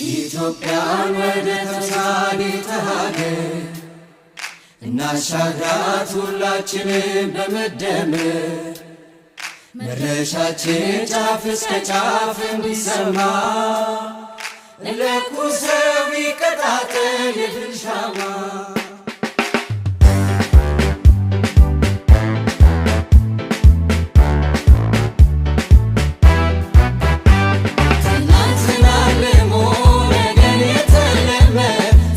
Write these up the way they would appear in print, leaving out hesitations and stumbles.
ኢትዮጵያን ወደ ተምሳሌተ ሀገር እናሻግራት ሁላችንም በመደመር፣ መድረሻችን ጫፍ እስከ ጫፍ እንዲሰማ፣ እንለኩሰው ይቀጣጠል የድል ሻማ። ትናንትና አልሞ ነገን የተለመ፣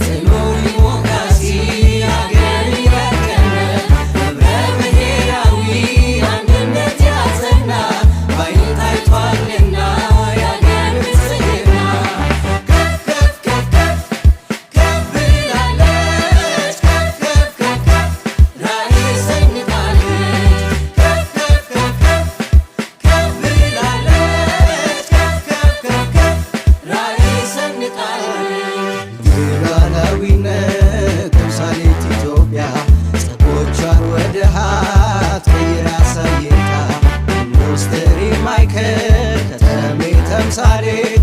ጽኑ ዲሞክራሲ ሀገር ያቀመ፣ ህብረ ብሔራዊ አንድነት ያጸና፣ ባይን ታይቷልና የአገር ብልጽግና። ከፍ ከፍ ከፍ ከፍ ከፍ ብላለች፣ ከፍ ከፍ ከፍ ከፍ ራዕይ ሰንቃለች። ከፍ ከፍ ከፍ ከፍ ከፍ ብላለች፣ ከፍ ከፍ ከፍ ከፍ ራዕይ ሰንቃለች። የሉዓላዊነት ተምሳሌት ኢትዮጵያ፣ ጸጎቿን ወደ ሀብት ቀይራ አሳይታ፣ ኢንዱስትሪ ማዕከል ከተሜ ተምሳሌት።